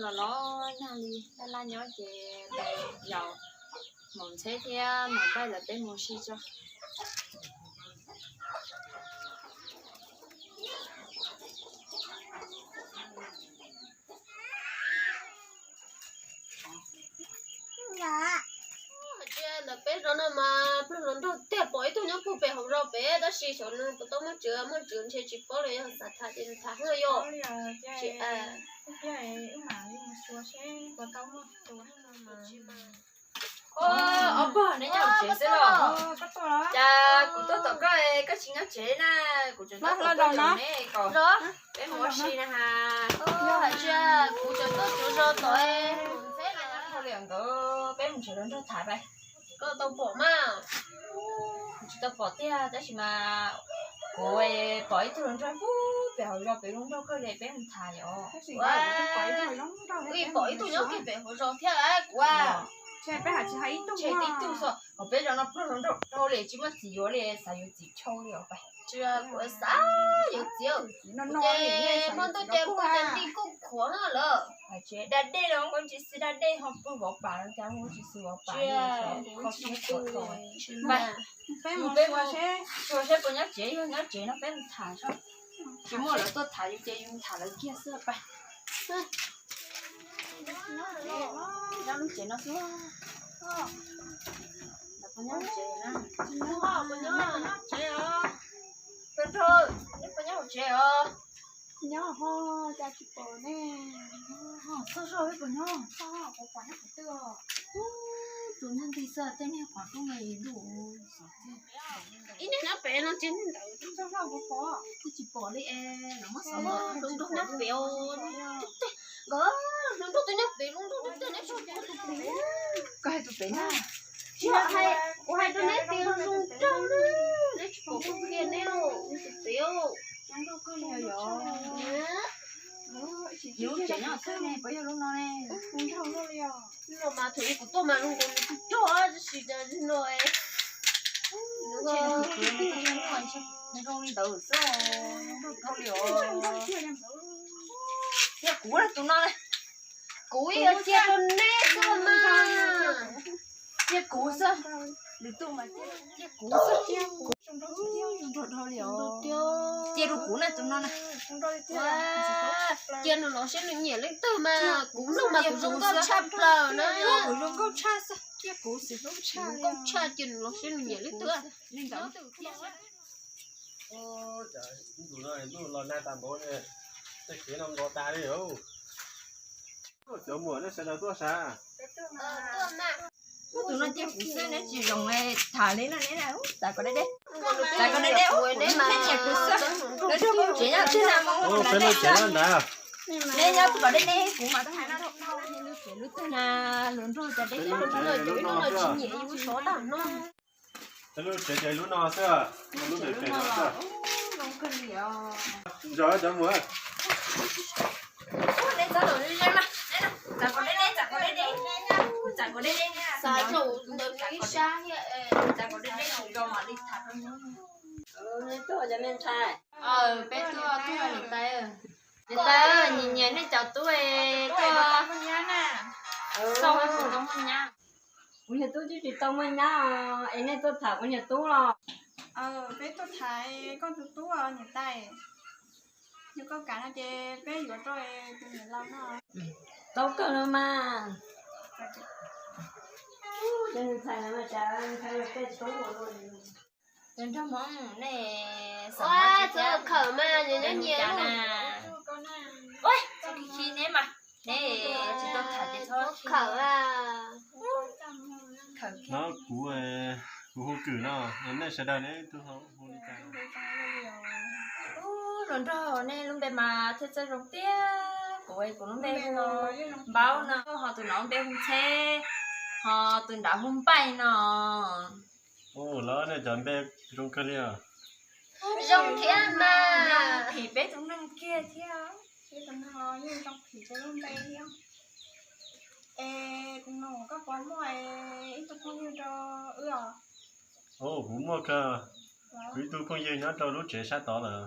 Los nag li laj laj nyob ces yaum maum ntxheb thiab maum npaij lawv peb mus ua si tso. Hais tias ntawm peb zos no mas plig hluas nraug tiag, pom ib tug nyob puag pem hauv zos pem tab sis xyov nws puas tau muaj tswv, muaj tswv ntshe tsis paub li, yog xav tham ces tham hwj yom. Ob pog, neb nyob hauv tsev xwb los? Cas kuv tuaj tom koj koj tsis nyob tsev na, kuv tseem tuaj txog neb kom peb mus ua si na has. Hais tias kuv tseem tuaj txog zos tod, ntxheb na, dhau li nkawd peb mus tsev los nrog tham pais. Koj tau pom mas? Kuv tsis tau pom tiag tab sis mas kuv pom ib tug hluas nraug puag pem hauv zos pem zoo nraug kawg li, peb mus tham yom. Kuv pom ib tug nyob kiag pem hauv zos thiab kuv. Tshe ib tug xwb, hauv peb zos no pluag hluas nraug dhau li, tsis muaj txiv yuav li, xav yuav txiv tshau li os pais. Tsis, kuv xav yuav txiv. Ces hmo ntuj ces pw ces nti kuj khuav lawm. Hais tias da dej los nkaus tsis xwb, da dej ho pw vov pam los cas nkaus tsis xwb vov pam. Peb mus xyuas seb puas nyob tsev, yog nyob tsev no peb mus tham tso. Tsis muaj lawv tuaj tham yus ces yus tham lawv kiag xwb pais. Nyob lub tsev no xwb. Lawv puas nyob tsev na? Nyob tsev os. Tus nraug, neb puas nyob hauv tsev os? Nyob ho, cas tsis pom nej? Txog zog peb puas nyob? Txog, kuv pom nyob qhov twg os? Tus nyob nti xwb, tej niag qhov rooj no ntuj. Ib niag nyob pem no ces niag ntawd txog zog kuv pom. Twb tsis pom li es los muab xov. Tus nraug nyob pem os. Nkawd hluas nraug twb nyob pem, hluas nraug twb tiag neb tsis pom tus pem. Koj hais tus pem na. Kuv hais rau neb tias zoo nraug na, neb tsis pom kuv qhia neb tus pem. Yus tsev nyob xwb ne, puas yog lub no ne? Lub no mas thaum ub kuv tuaj mas zoo nkaus nws tsis rog tab sis cas no es nws zoo li ntawd xwb, zoo nraug li os. Yog kuv tus no ne, kuv cia rau neb xwb mas. Cia kuv xwb, lwm tus mas cia kuv xwb. Kuv zoo nraug dhau li os. Cia rau kuv na tus no na. Cia nws los seb nws nyiam leej twg mas kuv mloog mas kuv zoo nkauj tshaj plaws na. Kuv zoo nkauj tshaj xwb, cia kuv xwb. Nkauj tshaj, cia nws los seb nws nyiam leej twg. Li ntawd. Ntuj no ntuj los nag tas npaum, tej kev no nkaus tas li os. Cov muam nej sawv daws tuaj sav. Tus no cia kuv xwb, neb tsis zoo tham li no ne. Txav kom deb deb, txav kom deb deb, neb nyiam kuv xwb. Lawv nrog kuv tsev nyob tsev na, peb lub tsev nyob ntawd. Neb nyob kom deb deb, kuv mas tau hais no rau lub tsev lub twg na, hluas nraug cas deb deb, hluas nraug cov ib lub no tsis nyiam yus sov tag no. Peb lub tsev ces lub no xwb, lub ntawm pem no xwb. Zos cov muam. Neb txhob los ze mas, txav kom deb deb, txav kom deb deb, txav kom deb deb, txav kom deb deb, txav kom deb deb, zoo mam li tham rau neb. Neb tuaj cov me ntxhais. Peb tuaj tuaj niam tais. Niam tais, nyiam nyiam nej cov tub es tuaj xauj kuv tau muaj nyab. Kuv niag tub twb tsis tau muaj nyab es nej tuaj tham kuv niag tub los? Peb tuaj tham koj tus tub niam tais. Yog koj kam no ces peb yuav rau tus niam laus no. Tau kawg no mas. Cov ntxhais no mas cas ntxhais tej tub ua luaj li. Cov nraug Hmoob nej xav khawm mas nyiam nyiam na. Ua, txhob khib khib neb mas, neb tsis tau tham ces txhob khawm. Hnov kuv, kuv hu kwm no, nej sawv daws neb tub hu li cas? Hluas nraug, nej lub npe mas thiaj txawj zoo tiag. Kuv, kuv lub npe hu Npaub no, ho tus no npe hu Ntxheb, ho tus nrad hu Npaij no. Ua los nej cov npe zoo kawg li os. Zoo thiab mas. Phim peb tus neeg kiag thiab. Peb tus neeg yeej zoo phim peb lub npe thiab. Es tus no koj puas muaj ib tug phooj ywg rau wb os? Kuv muaj kawg. Kuv ib tug phooj ywg nyob rau lub tsev sab tod lawm.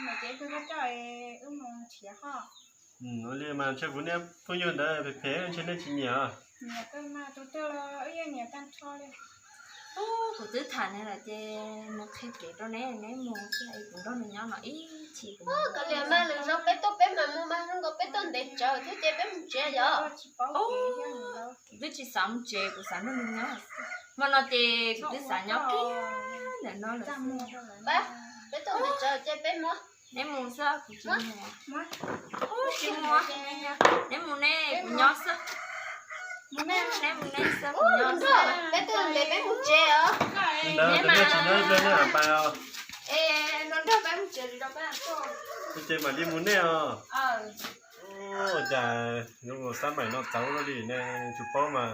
Mas ces koj coj wb mus nrhiav ho. Ua li mas ntshe kuv niag phooj ywg ntawd phem phem ntshe nej tsis nyiam. Kuv twb tham neb lawm ces nws qhia kev rau neb, neb mus xwb es kuv nrog nws nyob no ib chim kuv. Kav liam mas, lwm zaus peb tuaj peb mam mus mas, zoo nkaus peb tuaj ntev tsawv thiab ces peb mus tsev yom. Kuv twb tsis xav mus tsev, kuv xav nrog nws nyob. Hmo no ces kuv twb xav nyob kiag ntawm no lawm xwb. Peb tuaj ntev tsawv ces peb mus. Neb mus xwb, kuv tsis mus. Kuv tsis mus. Neb mus neb, kuv nyob xwb. Neb mus neb xwb, kuv nyob xwb. Peb tuaj ntev peb mus tsev os. Neb mas tsis nyob ib pliag neb mam pais os. Es no nrog peb mus tsev, ces mam li mus neb os. Ua cas zoo nkaus xab maim no txawv luaj li ne, tsis paub mas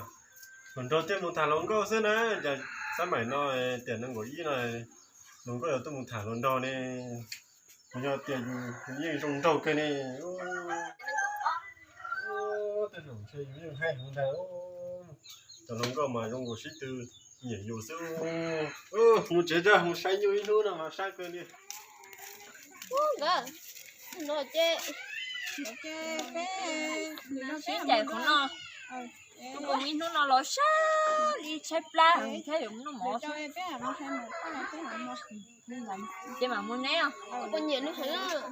hluas nraug thiaj mus tham hluas nkauj xwb na, cas xab maim no tiam nees nkaum ib no hluas nkauj yuav tuaj mus tham hluas nraug ne. Kuv yog tias yus yeej zoo nraug kawg ne. Tej zaum ntshe yus yeej haib heev ntag. Cov hluas nkauj mas zoo nkaus sib tw nyiam yus xwb. Mus tsev tso, mus saib nyuj ib hnub no mas sab kawg li. Nkawd, no ces sib ncaim qhov no. Tus mus ib hnub no los sab li tshaib plab heev thiab yuav noj mov. Ces mam mus neb os.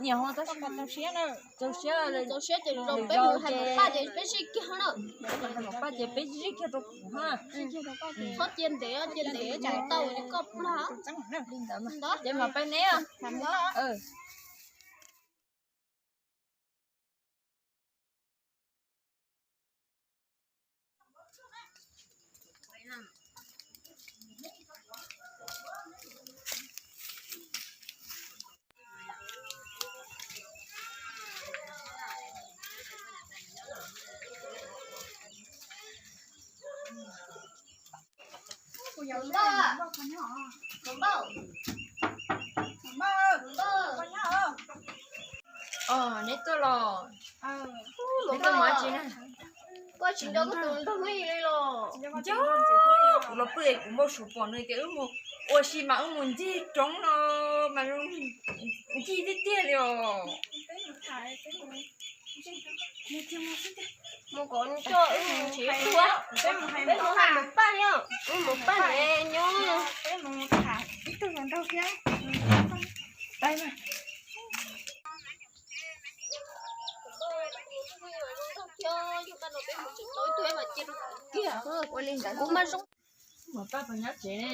Nyiam ho, txaus siab, txaus siab ces zoo peb mus hais mam paj ces peb zij kiag na. Hais mam paj ces peb zij kiag rau kuv ha. Txhob cia ntev, cia ntev tsis tau li koj plag. Li ntawd ces mam pab neb os. Os, neb tuaj los. Neb tuaj mus dab tsi na? Koj tsis nco koj tus hluas nraug hnub ib li los? Nco, kuv los pw es kuv npau suav pom nws tias wb mus ua si mas wb mus ncig roob no mas ncig tiag tiag li os. Mus kom coj wb mus tsev tuag, peb mus hais mus paj os, wb mus paj ne nyob. Kuv mas zoo. Mus paj, koj nyob tsev ne.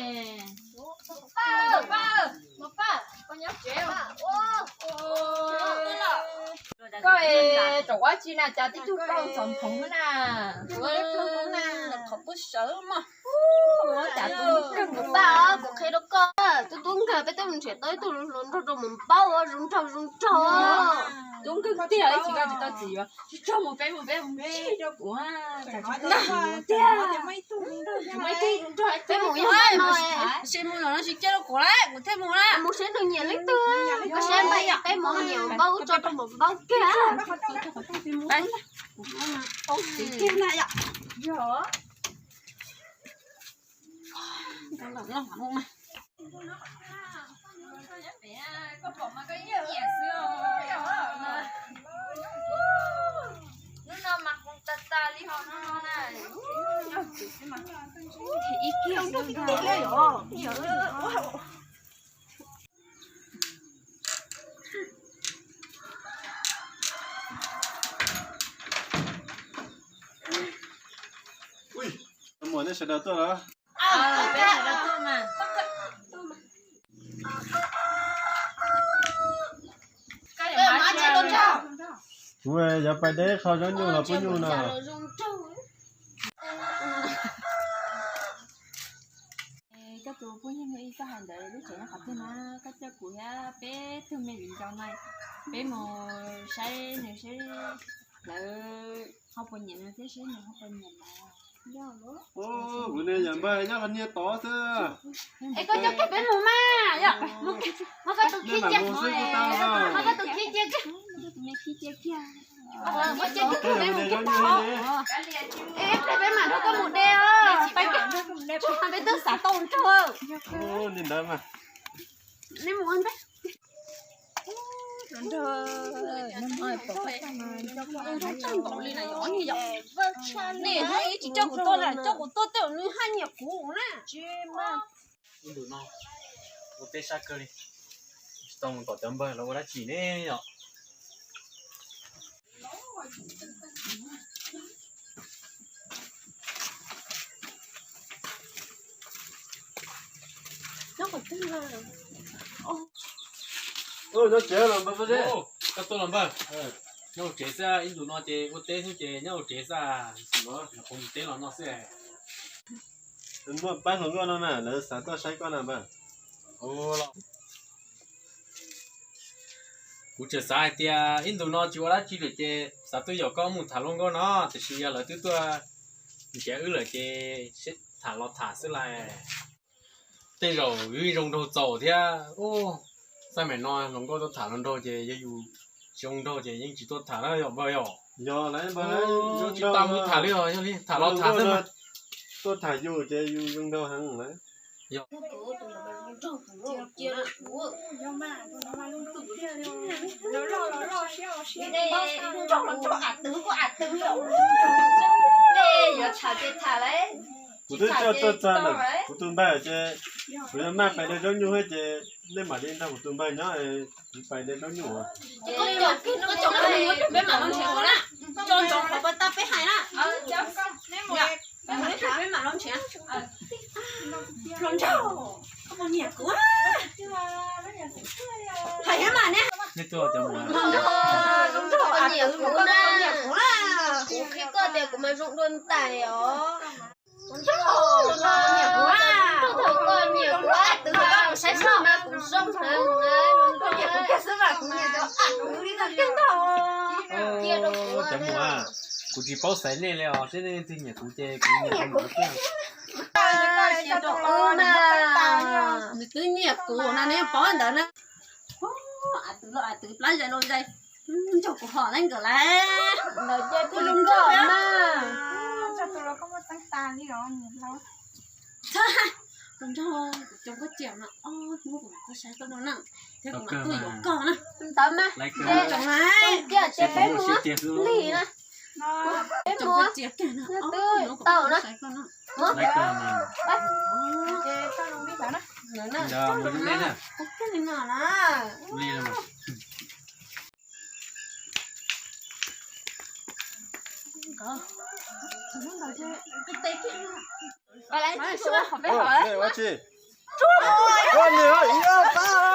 Mus paj, mus paj, koj nyob tsev. Koj es tau ua dab tsi na, cas tib tug plaub ntxhov phoov na? Qhov pub sawv mog. Cas tus kawg mus paj, kuv qhia rau koj, tus tub nkag peb twb mus nrhiav tau ib tug hluas nraug rau mus npaub, zoo nraug zoo nraug. Tub nkag tiag, ib tsis nkag tsis tau txiv yuav. Tsis txog mus, peb mus, peb mus tsis rau kuv tiag. Peb mus yog no, sib mus los no tsis cia rau kuv lawm, kuv thiaj mus lawm. Mus seb nws nyiam leej twg, koj saib peb mus nyiam npaub tso rau mus npaub kiag. Hnub no mas kuv tas tas li hos hnub no na. Ib kiag xwb ntag. Ua, muam nej sawv daws tuaj los? Kuv yuav pais deb qho zaub nyuj los pub nyuj no. Koj tus phooj ywg Hnub Ib koj hais ntawd lub tsev nyob qhov twg na, koj coj kuv thiab peb tug me viv ncaus no peb mus saib nws seb lawv ho puas nyiam nws thiab seb nws ho puas nyiam lawv. Kuv niag yawm npawg nyob qhov niag tod xwb. Es koj coj kiag peb mus mas, muab koj tus khib cia, muab koj tus khib cia kiag. Muab cia kiag peb mus kiag tau. Es peb mam nrog koj mus de os. Peb twb xav tau nrog. Li ntawd mas. Neb mus ua ntej. Nrog, nrog, nej haj tsis coj kuv tuaj na, coj kuv tuaj tej zaum nws haj nyiam kuv na. Ib ntus no ua teb sab kawg li, tsis tau mus tom cov npawg los ua dab tsi ne yom. Nyob tsev los npawg, koj tuaj los npawg. Nyob hauv tsev xwb, ib ntus no ces ua teb xwb ces nyob hauv tsev xwb, nyuam qhuav mus teb los no xwb. Muaj pab hluas nkauj no na, lawv xav tuaj saib koj na npawg. Kuv tseem xav hais tias ib ntus no tsis ua dab tsi lawm ces xav tuaj yaum koj mus tham hluas nkauj no, tiam sis yog lawv twb tuaj nrhiav wb lawm ces seb tham los tham xwb lauj. Tej zaum wb zoo nraug txaus thiab. Xab maim no hluas nkauj tuaj tham hluas nraug ces yog yus zoo nraug ces yeej tsis tuaj tham na yom npawg yom. Yog lawm, tsis tau mus tham li os, yog li tham los tham xwb mas. Tuaj tham yus ces yus zoo nraug heev lawm. Kuv twb coj tuaj txog ntawm kuv tus npawg ces kuv yuav maj pais de zaub nyuj thiab ces nej mam li nrog kuv tus npawg nyob, kuv pais de zaub nyuj. Peb mam los nrhiav kuv na, tso ntsoov qhov pas tau peb hais na. Peb mam los nrhiav. Hluas nraug, koj puas nyiam kuv? Hais thiab mas ne. Hluas nraug, kuv qhia koj tias kuv mas zoo dua ntais os. Hluas nraug, koj nyiam kuv, koj nyiam kuv, twb koj saib xwb mas kuv zoo heev. Koj nyiam kuv kiag xwb mas kuv nyiam cov a kuv li no kiag ntag. Cov muam, kuv tsis paub xaiv nej li os, seb nej leej twg nyiam kuv ces kuv nyiam kuv kiag. Nws twb nyiam kuv no neb paub ntawd na. A twv los a twv plab zais los zais, nrog kuv hom neej nkawd lawm. Ntawd ces kuv zoo nkauj na. Txhob, nrog kuv cov koj ciam no, ob hnub kuv mam tuaj saib koj dua na, thiab kuv mam tuaj yuav koj na. Ntawd mas, tsoom na, ces peb mus li na. Peb mus, twb tau na. Ua tsi? Ua li ib ob pab.